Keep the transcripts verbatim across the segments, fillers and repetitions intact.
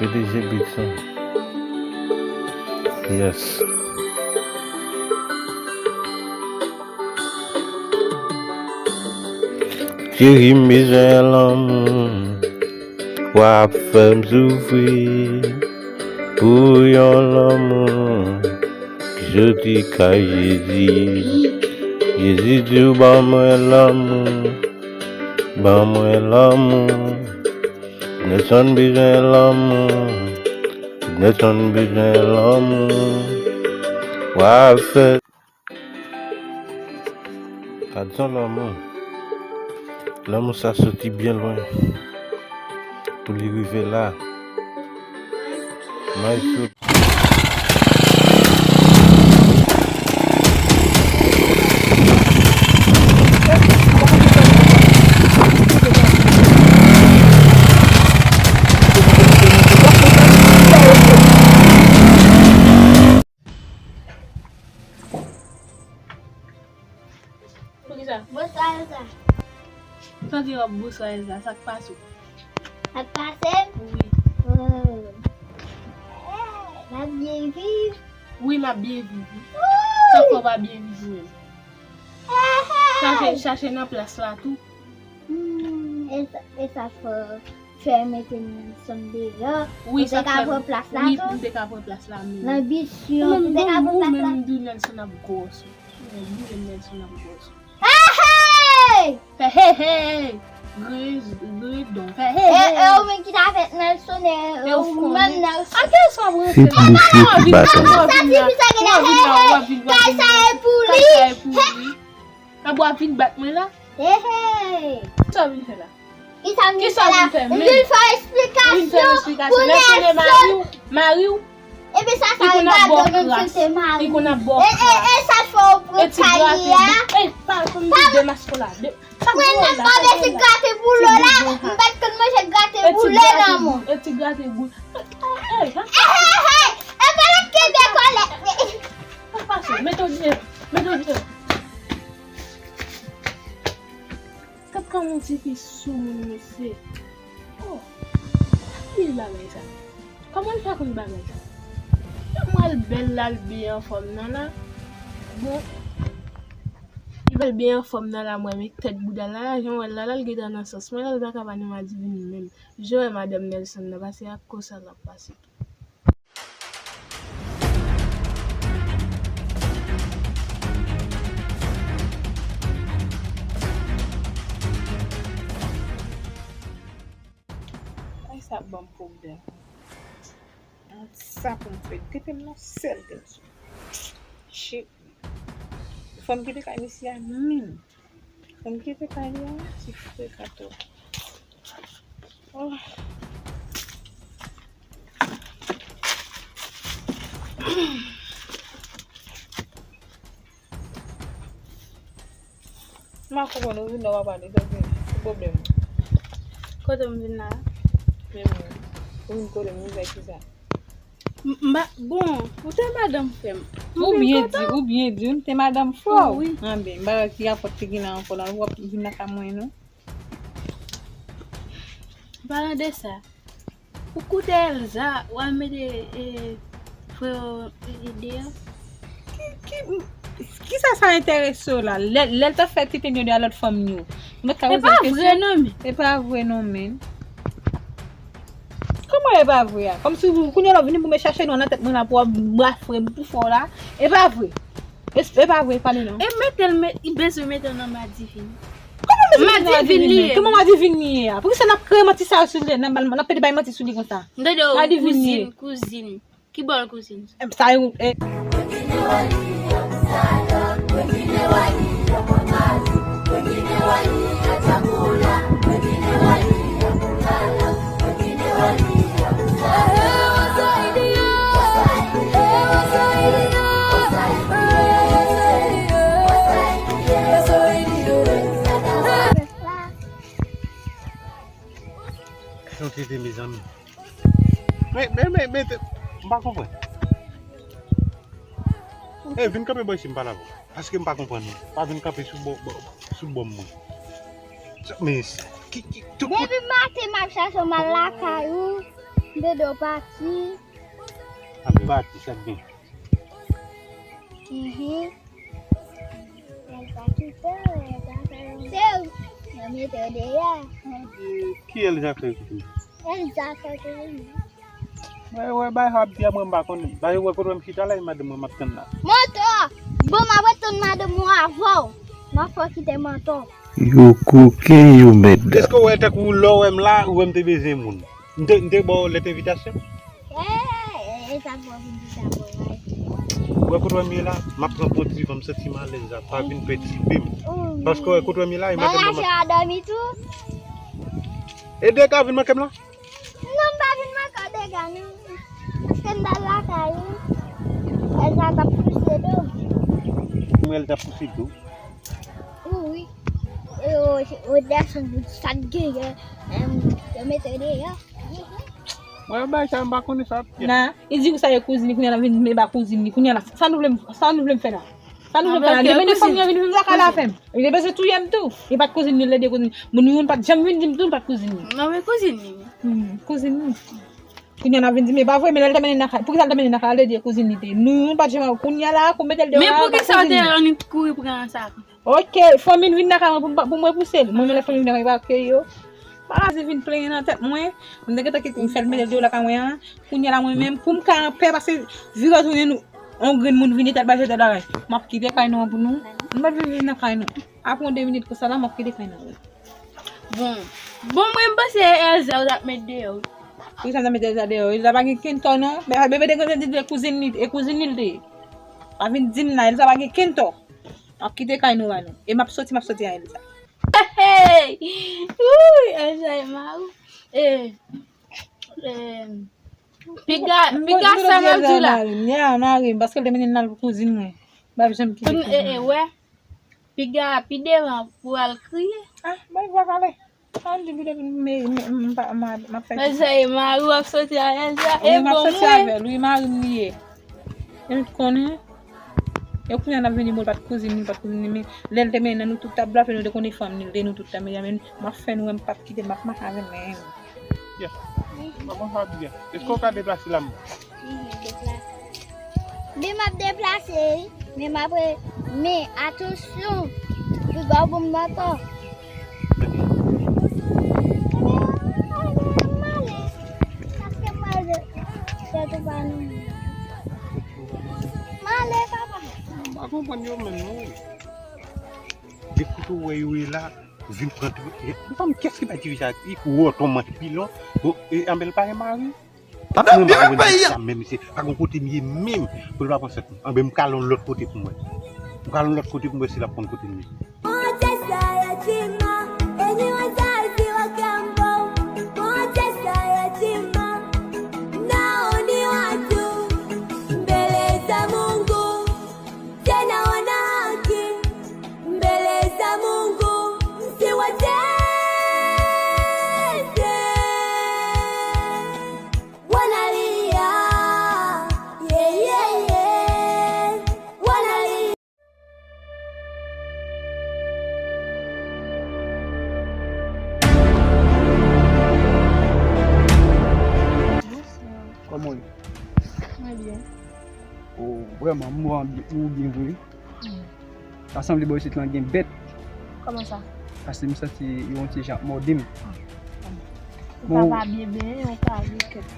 P D G Beats, hein. Yes. Cheri, m bezwen lanmou. W ap fè m soufri pou yon lanmou ki soti kay Jezi. Jezi di w ban mwen lanmou, ban mwen lanmou. Nelson bezwen lanmou, Nelson bezwen lanmou. W ap fè Gad sa lanmou. Lanmou sa soti byen lwen pou li rive la. Maestro. Poukisa? Bonswa, Elsa. Tande w ap bonswa, Elsa. Sa k pase w? Sa k pase m? Wi. Oh. N ap byen viv? Wi, m ap byen viv, wi. Sa k fè w pa byen viv menm? Chache, chache nan plas la tou. Hmm, e sa, e sa fò fè mete Nelson deyò. Ou te ka pran plas la tou? Wi, m te ka pran plas la, men. Nan bisyon, ou te ka pran plas la. Ou menm, ou menm, m di w Nelson ap gwòs. Ou menm, ou menm Nelson ap gwòs. Hey, hey! Fè hey, hey! Grenn, grenn don. Fè hey, hey! E, e ou menm ki t avèk Nelson, e ou menm Nelson. Ake sa w ap ranse la? Tit bouch yo ki baton. Sa ti fi sa gen la, hey, hey! Kay sa e pou li. Kay sa e pou li. Kay sa e pou li. Kab w ap vin bat mwen la? Hey, hey! Sa w vin fè la? Kisa m vin fè la? M vin fè esplikasyon pou Nelson. Mari w. Epi sa, sa e gade w menm si w te mari. Li konn ap ba w kras. E, e, e sa fè w pran kay li a. Ey, pa fè m vide mask la. Mwen nan pa bezwen grate boulo la. M pa t konn manje grate boule nan mwen. E ti grate boule. Ey, ey, ey, ey, e pa lè kenbe kòlèt. Sa k pase? Mete w deyò. Mete w deyò. Gad kòman yon tifi soumoun, mesye. Oh, ki bagay sa? Kòman l fè konn bagay sa? Jan m wè l bèl la, l byen anfòm nan la. Bon, li bèl byen anfòm nan la, m wè, men tèt bouda l la, jan m wè l la, la, l gentan nan sans mwen la, l pa ka pa nan madivini menm. Jan m wè madanm Nelson nan pase ak konsa l ap pase tou. Ay, sa ap ban m pwoblèm. Sa pou m fè, tete m nan sèl tèt. Shit. Fò m kite kay misye a menm. Fò m kite kay li a, ti freka twòp. Oh. M pa konprann, ou vin la w ap pale, sa w gen? Ki pwoblèm ou? Kote m vin la? Men mwen, ou vin kote m, ou fè kisa? M, m pa, bon, ou te madanm frè m. Ou byen di, ou byen di, ou te madanm frè w. Wi. Anben, m pa wè ki rapò te gen la ankò la, w ap vin lakay mwen non. Palan de sa, ou koute Elsa, w al mete, e, frè w, e, e, deyò. Ki, ki, kisa sa enterese w la? Lè, lè l t ap fè tenten yo de a lòt fanm yo. Mwen ka poze l kesyon. E pa vre non, men. E pa vre non, men. Kòman e pa vre a? Kòmsi ou, kounye a w vini pou met chache nwa nan tèt mwen la pou w ap bafre m pou fè w la. E pa vre. E, e pa vre, pale non. E mete l, me, li bezwen mete w nan madivini. Kòman mete m nan madivini? Kòman madivini li ye a? Poukisa n ap kreye manti sa yo sou li? N ap, n ap pede bay manti sou li konsa. M tande w kouzin, kouzin. Ki bò l kouzin? Sa yo, e. Sa tete, mezanmi. Men, men, men, men, te, m pa konprann. Ey, vin kanpe bò isi, m pale avè w. Paske m pa konprann ou. Pa vin kanpe sou bò, bò, sou bò m mwen. Sa, men, ki, ki, tout kote. Depi maten m ap chache w, m al lakay ou. M te di w pati. Ap pati, sa k gen? Mhm. Elsa kite w, Elsa fè yon se ou. Mwen mete w deyò. Ki Elsa fè kite m? Elsa fè kite m. Mwen wè bay ap di a mwen m pa konnen. Bay wè kote m chita la, e madanm mwen m ap tann la. Mantò! Bon, m ap ret tann madanm mwen avè w. M ap fè w kite mantò. Yo koken, yo mèt. Èske w wè tankou lè w wè m la, ou wè m te bezwen moun? M te, m te ba w lèt envitasyon? Eh, eh, eh, sa bon, vin di sa bon, la. Ou wè kote w wè m ye la, m ap pran pwodui, m santi m alèz la, pa vin pètibe m. Paske w wè kote w wè m ye la, e madanm mwen. Bagay sa a dòmi tou. E dega vin manke m la? Non, m pa vin manke w dega, non. Paske m t al lakay ou. Elsa t ap pouse do. Mwen, Elsa t ap pouse do. Wi. E o, o, Oderson, sa t genyen, em, yo mete w deyò. Mwen, bay sa, m pa konnen sa. Na, li di ou sa e kouzin li, kounye a l ap vin di m e pa kouzin li, kounye a la, sa nou vle m, sa nou vle m fè la? Sa nou vle m fè la? Li te mennen fanm nan vin viv lakay la avè m. Li te bezwen touye m tou. E pa t kouzin li, l te di e kouzin li. Moun youn pa t janm vin di m tou, l pa t kouzin li. Mwen, kouzin li. Hmm, kouzin li. Kounye a l ap vin di m e pa vre, men lè l te mennen nan kay, poukisa l te mennen nan kay la, l te di e kouzin li te ye. Nou, nou pa t janm, kounye a la, kou mete l deyò la, l pa kouzin li. Men poukisa w te annik kouri pran sa? Ok, fanmi l vin lakay mwen pou m pa, pou m repouse l. Mwen, men lè fanmi l vin lakay mwen, m pa akeyi yo. Marazi vin plenyen nan tèt mwen. M te gentan kite m fè l mete l deyò lakay mwen an. Kounye a la, mwen menm, pou m ka anpè, paske vire tounen nou, yon grenn moun vini, tèt bay, tèt bagay. M ap kite kay nou an pou nou. M pa t vin viv nan kay nou. Apre yon de minit konsa la, m ap kite kay nou an. Bon. Bon, mwen, m panse e Elsa yo t ap met deyò. Poukisa m t ap met Elsa deyò? Elsa pa gen kenn tò, non. Bebe te gentan di l kouzin li, e kouzin li l te ye. Pa vin di m la, Elsa pa gen kenn tò. M ap kite kay nou an, non. E m ap soti, m ap soti a Elsa. Hey! Wouy, Elsa e mari. E, e, piga, piga sa m ap di w la. Ya, mari m, paske l te mennen l al pou kouzin mwen. M pa janm kite kouzin mwen. E, e, wè. Piga, pi devan pou al kriye. Ah, bay vwa pale. An di m depi m, m, m, m pa, m, m ap fè. Elsa e mari w ap soti a Elsa. E bon, mwen. Wi, m ap soti avè l, wi, mari m li ye. E m konnen. E kounye a n ap vin di m l pa t kouzin li, l pa t kouzin li, men lè l te mennen nou tout t ap blafe, nou te konnen fanm li, l te nou tout t ap mennen, men m ap fè nou wè m p ap kite, m ap mache avè l menm. Yeah. Mwen konn sa w ap di a. Èske w ka deplase la m? Mhm, deplase. Men m ap deplase, wi. Men m ap re-, men atansyon. Piga w bon m nan kò. M ale. Paske m ale. Tèt ou pa nou. M ale, papa. M pa konprann yo menm, non. Depi kote w wè yo ye la, vin pran tout. Ou pa m kès ki bay ti fi sa, li kou wòtò manch pilon. Bon, e, anben l pa gen mari. Mwen pa konn sa menm, se pa gon kote m ye menm. Pou l pa pran sèt mwen. Anben m ka al yon lòt kote pou m wè. M ka al yon lòt kote pou m wè si l ap konn kote m ye. Tena wana haki mbele za Mungu, msiwatese wanalia, yeah, yeah, yeah, wanalia. Kòman w ye? Mwen byen. O, vrèman, m wè w byen, ou byen vre. Hmm. Sa sanble bò isit lan gen bèt. Kòman sa? Paske m santi yon ti jan ap mòde m. Ah, bon. Ou ka pa byen benyen, ou ka vle kèt.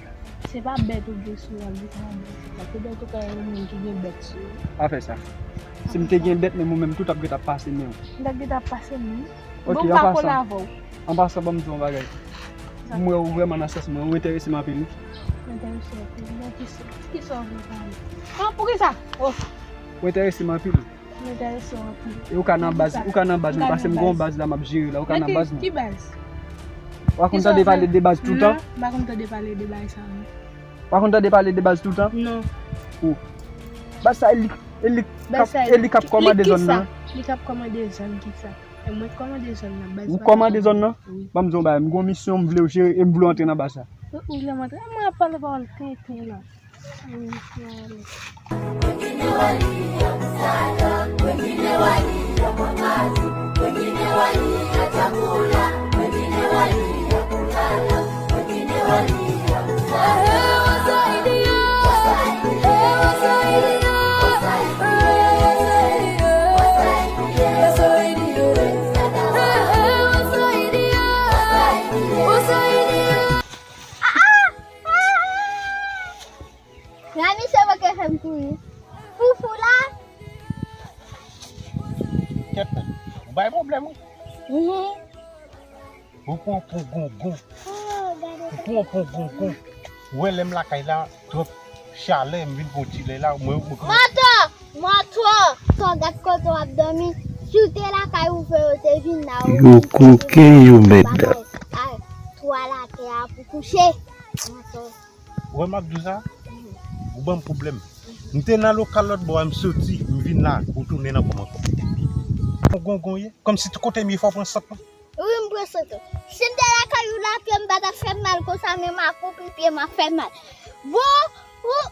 Se pa bèt ou gen sou ou, li pa bèt. Paske bèt ou ka yon moun ki gen bèt sou ou. Pa fè sa. Si m te gen bèt, men mwen menm tou t ap gentan pase men w. M t ap gentan pase men w. Ok, bon, m pa kole avè w. An pasan, ban m di w yon bagay. Sa? M wè w vrèman nan sans mwen, ou enterese m anpil, wi. Ou enterese w anpil? Bon, kisa, kisa w vle pale? Ah, poukisa? Oh. Ou enterese m anpil. Ou enterese w anpil. E ou ka nan baz, ou ka nan baz mwen, paske m gen yon baz la m ap jere la, ou ka nan baz mwen. Ki baz? Ou pa konn tande pale de baz toutan? Non, m pa konn tande pale de bagay sa, non. Ou pa konn tande pale de baz toutan? Non. Oh. Baz sa, e li, e li k ap, e li k ap kòmande zòn nan. Li k ap kòmande zòn, kisa? E mwen k kòmande zòn nan, baz pa. Ou kòmande zòn nan? Wi. Ban m di w yon bagay, m gen yon misyon m vle w jere e m vle w antre nan baz sa. Ou, ou vle m antre? Mwen ap pale pawòl tenten la. Wi, misyon ale. Foufou la. Kèt, ou bay pwoblèm, wi. Mhm. Ou pran pou gongon. Ou pran pou gongon. Ou wè lè m lakay la, twòp chalè, m vin pran ti lè la, mwen, mwen. Mòtò! Mòtò! Tò, gad kote w ap dòmi. Si w te lakay ou, frè yo te vin la, ou yo koken, yo mèt. Bagay. Ay, twò a latè a pou kouche. Mòtò. Ou wè m ap di w sa? Ou ban m pwoblèm. M te nan lokal lòt bò a, m soti, m vin la, ou tounen nan kò m ankò. Ou gongon ye? Kòmsi tout kote m ye fò w pran sant mwen. Wi, m pran sant ou. Si m te lakay ou la, pye m pa t ap fè m mal konsa, men m akonpli pye m ap fè m mal. Bon, ou,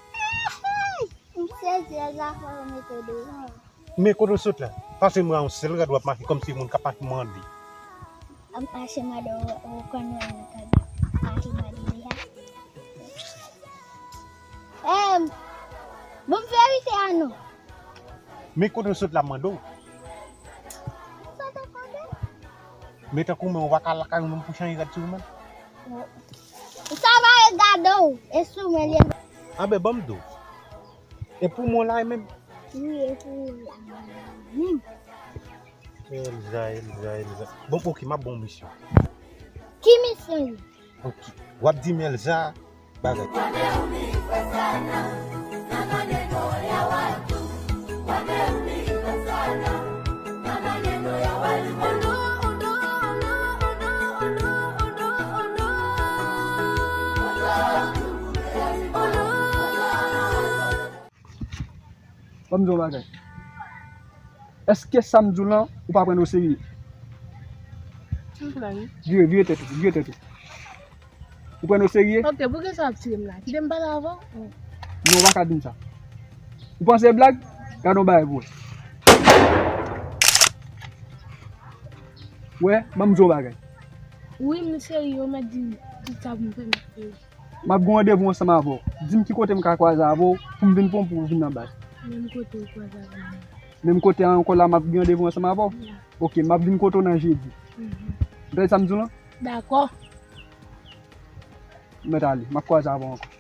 m sezi a zafè ou mete devan. Men kote w sot la? Pase m wè yon sèl rad w ap mache kòmsi moun k ap mache mande. Ap mache mande, ou, ou konn wè m konn mache mande deja. Em, bon verite a non. Men kote w sot la m mande w. Sa te konnen? Men tankou men ou pa ka lakay ou menm pou chanje rad sou ou menm. Sa va e gade w, e sou men li. Anben, ban m di w. E pou mwen la menm? Wi, e pou mwen la menm. Elza, Elza, Elza. Bon, ok, m ap ba w misyon. Ki misyon li? Ok. W ap di m Elza bagay. Ban m di w yon bagay. Èske sa m di w lan, ou pa pran n oserye? Vire, vire tèt ou, vire tèt ou. Ou pran n oserye? Ok, poukisa w ap tire m la? Kite m pale avè w. Non, ou pa ka di m sa. Ou panse e blag? Gade yon bagay pou w wè. Wè, ban m di w yon bagay. Wi, m serye, ou mèt di m tout sa pou m fè, m ap fè. M ap gen randevou ansanm avè w. Di m ki kote m ka kwaze avè w pou m vin pran w pou w vin nan baz. Menm kote ou kwaze avè m. Menm kote a ankò la, m ap gen randevou ansanm avè w? Ya. Ok, m ap vin kote w nan jedi. Mhm. Ou tande sa m di w lan? Dakò. Mèt ale, m ap kwaze avè w ankò.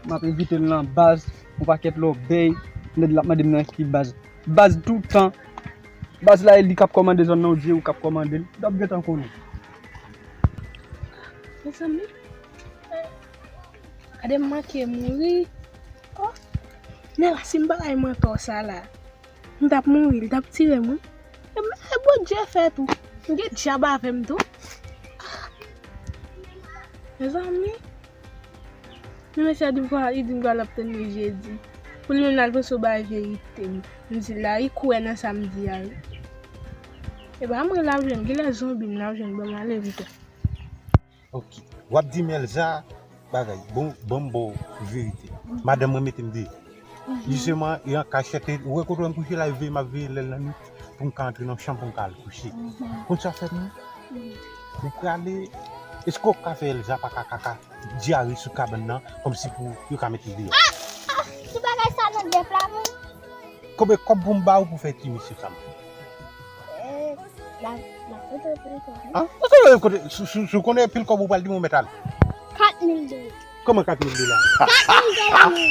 M ap envite l nan baz, yon pakèt lòbèy, nèg la ap mande m nan ki baz. Baz toutan. Baz la, e li k ap kòmande zòn nan, ou di ou k ap kòmande l. L ap gentan konnen. Mezanmi, gade m manke mouri. Oh, men la, si m pa bay mantò sa la, m t ap mouri, li t ap tire m, wi. E, e Bondye fè tou. M gen dyab avè m tou. Mezanmi. Men mesye a di m fò, li di m fò l ap tann li jedi. Pou li menm l al panse w bay verite m. M di l la, li kwè nan sa m di a, wi. E pa mwen l ap jwenn, genlè zonbi m l ap jwenn, ban m ale vit. Ok. W ap di m Elza bagay. Bon, ban m ba w verite. Madanm mwen mete m deyò. Jisteman, e an kachèt, ou wè kote w wè m kouche la, e veye m ap veye lè l nan nwit pou m ka antre nan chanm pou m ka al kouche. Konn sa w fè m? Ou prale, èske w ka fè Elza pa ka kaka dyare sou kabann nan, kòmsi pou yo ka mete l deyò? Ah! Ah! Ti bagay sa nan de pla moun. Konbyen kòb pou m ba w pou fè ti misye sa m? Eh, la, la kote w pran kòb, wi. Ah? Kote w kote, si, si, si w konnen pil kòb ou pral di m ou mèt ale. Kat mil dola. Kòman kat mil dola? Kat mil dola, wi.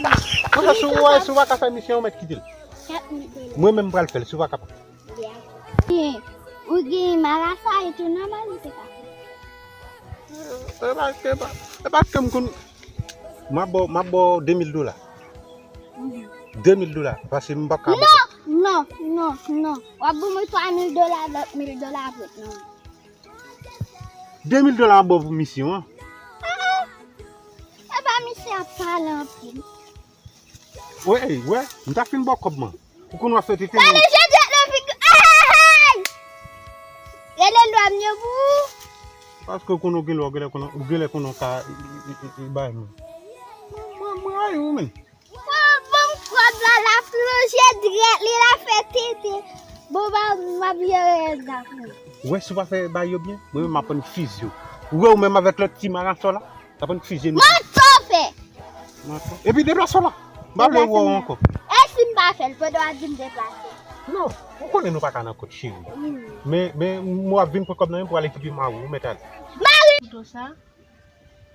Konsa, si w wè, si w pa ka fè misye, ou mèt kite l. Kat mil dola. Mwen menm m pral fè l, si w pa kapab. Byen. Ou gen marasa e tou nòmal ou te ka fè. E pa, e pa, e pa ke m konn. M ap ba w, m ap ba w de mil dola. Mhm. De mil dola, paske m p ap ka. Non, non, non, non. W ap ban mwen twa mil dola, lòt mil dola pou non. De mil dola m ap ba w pou misyon an. Ah, ah. E pa misye ap pale anpil. Wè, wè, m ta fin ba w kòb mwen. Ou konn w ap fè tete. Gade jèt jèt nan figi. Ay! Rele lwa m yo pou ou. Paske ou konn ou gen lwa, ou genlè konn, ou genlè konn ou ka, e, e, e, e, bay mwen. Mwen, mwen rayi ou, menn. Bon, bon, kòb la, l ap plonje dirèk, li la fè tete. Bon, ba, m ap jere zafè. Ou wè, si w pa fè bay yo byen, mwen menm m ap pran fizi w. Ou wè ou menm avèk lòt ti marasò la? Sa pran fize nou. Mantò fè. Mantò. Epi deplase w la. M pa vle wè w ankò. E si m pa fè l, pandan w ap di m deplase? Non, ou konnen nou pa ka nan kont cheri. Wi. Men, men, m w ap vin pran kòb nan men pou al ekipe mari w, ou mèt ale. Mari! Kouto sa,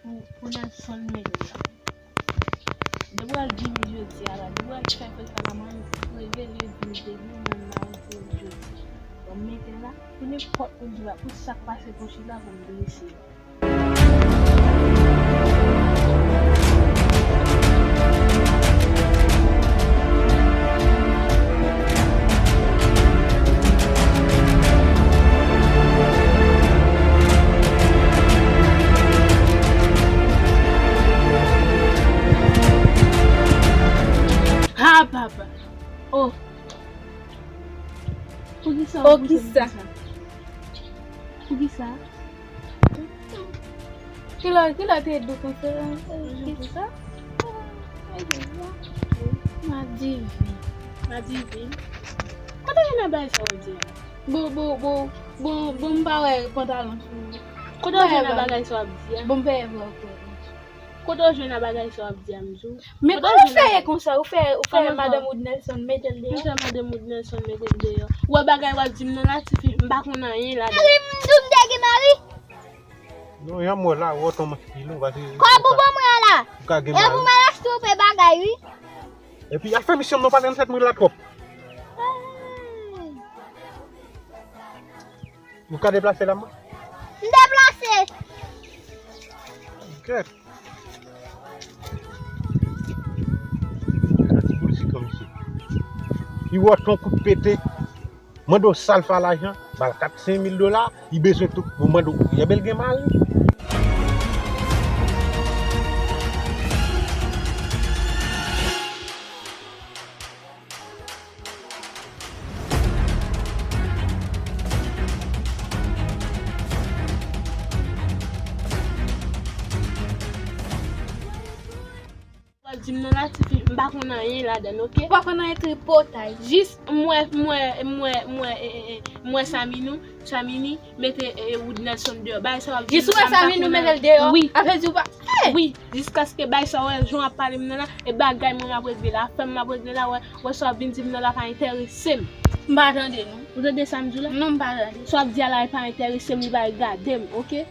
pou, pou Nelson mele la. Depi w al di m jodi a la, depi w al fè fè sa la, mwen reveye di m te di mwen m arete w jodi. Bon, m mete l la, pou nenpòt moun ki va, pou sa k pase pou chita, pou m blese. Ha, papa. Oh. Poukisa w pouse m konsa? Poukisa? Kilè, kilè te dou konsa? Poukisa? Madivi. Madivi. Kote w jwenn nan bagay sa w di a? Bon, bon, bon, bon, bon, m pa wè pantalon sou ou. Kote w jwenn nan bagay sa w ap di a? Bon, m peye vre ankò. Kote w jwenn nan bagay sa w ap di a, m di w? Men kòman w fè ye konsa? Ou fè, ou fè madanm Wood Nelson mete l deyò? M fè madanm Wood Nelson mete l deyò. Ou wè bagay w ap di m nan la, tifi, m pa konn anyen ladan. Mari, m di w m te gen mari. Non, jan m wè la, ou tonbe anpil, ou pa se. Kòb ou ban mwen an la. Ou ka gen mari. E pou mwen achte yon pe bagay, wi. Epi, al fè misyon m non, pa nan tèt mwen la twòp. Ou ka deplase la, man? M deplase. Kèt. Gade ti boul sikan misye. Li wè w ton kout pete. Mande w sa l fè a lajan, ba l kat senk mil dola, li bezwen tout. Ou mande w, ebyen l gen mari. W ap di m non la, tifi, m pa konn anyen ladan l, oke? Ou pa konn anyen, tripotay. Jis m wè, m wè, m wè, m wè, e, e, e, m wè Saminou, Samini mete, e, Wood Nelson deyò. Bagay sa w ap di m, sa m pa konn anyen. Jis ou wè Saminou mete l deyò? Wi. Afè di w pa. Wi, jiskaske bagay sa w wè, jan w ap pale m nan la, e bagay mwen m ap regle la, afè m m ap regle la, wè, wè sa w ap vin di m nan la pa enterese m. M pa tande, non. Ou tande sa m di w la? Non, m pa tande. Sa w ap di a la, e pa enterese m, li pa regade m, oke?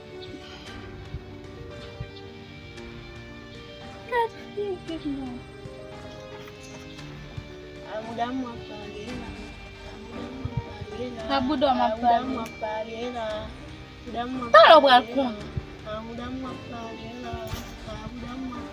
Gad fi kèk moun. A bouda m w ap pale la. A bouda m w ap pale la. A bouda m w ap pale la. A bouda m w ap pale la. Talè w pral konn. A bouda m w ap pale la. A bouda m w ap